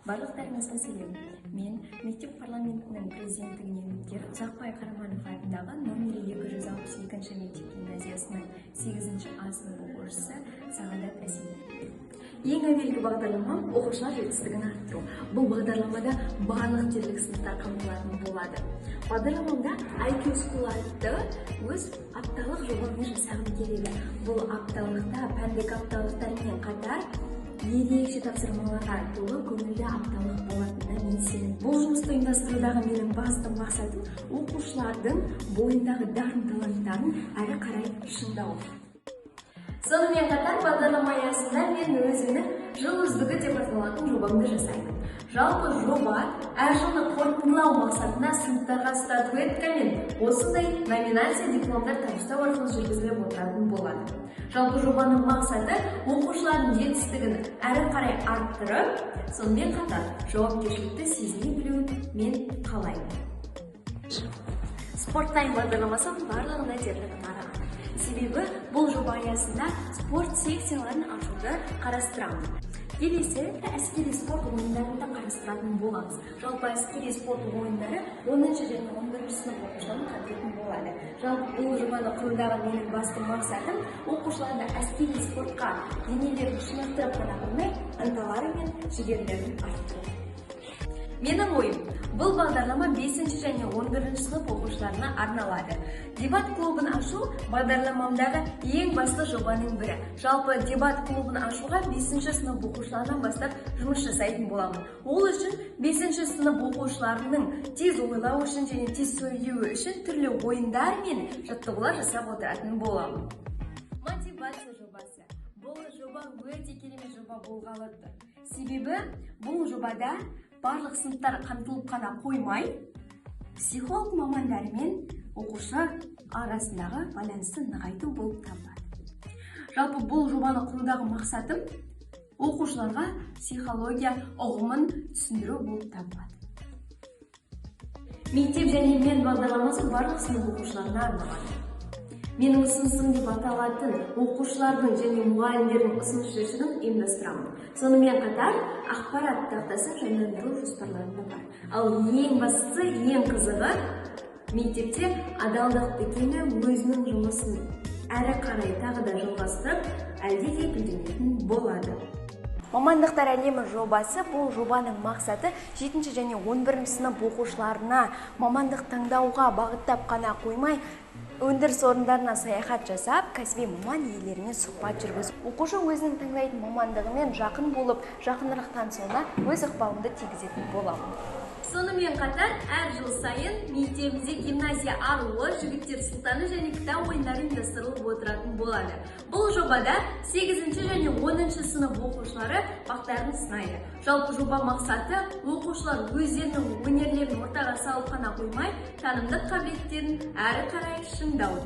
Барлықтарыңызға сәлем! Мен мектеп парламентінің президенттігіне үміткер, Ұзақбай Қараманов атындағы номері 262 мектеп гимназиясының 8 А сынып оқушысы Сағадат Әсет. Ең әуелгі бағдарламам — оқушылар жетістігін арттыру. Бұл бағдарламада барлық дерлік сыныптар қамтылатын болады. Бағдарламамда IQ School атты өз апталық жобамды жасағым келеді. Бұл апталықта пәндік апталықтармен қатар ерекше тапсырмаларға толы көңілді апталық болатынына мен сенемін. Бұл жұмысты ұйымдастырудағы менің басты мақсатым — оқушылардың бойындағы дарын таланттарын әрі қарай шыңдау. Сонымен қатар бағдарлама аясында мен өзімнің «Жыл үздігі» деп аталатын жобамды жасаймын. Жалпы жоба әр жылды қорытындылау мақсатында сыныптарға статуэтка мен осындай номинация дипломдар табыстау арқылы жүргізіліп отыратын болады. Жалпы жобаның мақсаты — оқушылардың жетістігін әрі қарай арттырып, сонымен қатар жауапкершілікті сезіне білуін мен қалаймын. Спорт Тайм бағдарламасы барлығына дерлік тараған, себебі бұл жоба аясында спорт секцияларын ашуды қарастырамын. Келесі әскери спорт ойындарын да қарастыратын боламыз. Жалпы әскери спорт ойындары 10 және 11 сынып оқушыларын қамтитын болады. Жалпы бұл жобаны құрудағы менің басты мақсатым — оқушыларды әскери спортқа денелерін шынықтырып қана қоймай, ынталары мен жігерлерін арттыру. Менің ойым: бұл бағдарлама 5 және 11 сынып оқушыларына арналады. Дебат клубын ашу — бағдарламамдағы ең басты жобаның бірі. Жалпы дебат клубын ашуға 5 сынып оқушыларынан бастап жұмыс жасайтын боламын. Ол үшін 5 сынып оқушыларының тез ойлау үшін және тез сөйлеуі үшін түрлі ойындар мен жаттығулар жасап отыратын боламын. Мотивация жобасы. Бұл жоба өте керемет жоба болғалы тұр, себебі бұл жобада барлық сыныптар қамтылып қана қоймай, психолог мамандарымен оқушы арасындағы байланысты нығайту болып табылады. Жалпы бұл жобаны құрудағы мақсатым — оқушыларға психология ұғымын түсіндіру болып табылады. «Мектеп және мен» бағдарламасы барлық сынып оқушыларына арналады. «Менің ұсынысым» деп аталатын оқушылардың және мұғалімдердің ұсыныс жәшігін ұйымдастырамын. Сонымен қатар ақпарат тақтасын жандандыру жоспарларында бар. Ал ең бастысы, ең қызығы — мектепте адалдық дүкені өзінің жұмысын әрі қарай тағы да жалғастырып, әлде де гүлденетін болады. «Мамандықтар әлемі» жобасы. Бұл жобаның мақсаты 7 және 11 сынып оқушыларына мамандық таңдауға бағыттап қана қоймай, өндіріс орындарына саяхат жасап, кәсіби маман иелерімен сұхбат жүргізіп, оқушы өзінің таңдайтын мамандығымен жақын болып, жақынырақ танысуына өз ықпалымды тигізетін боламын. Сонымен қатар әр жыл сайын мектебімізде «Гимназия аруы», «Жігіттер сұлтаны» және кітап ойындары ұйымдастырылып отыратын болады. Бұл жобада 8 және 10 сынып оқушылары бақтарын сынайды. Жалпы жоба мақсаты — оқушылар өздерінің өнерлерін ортаға салып қана қоймай, танымдық қабілеттерін әрі қарай шыңдау.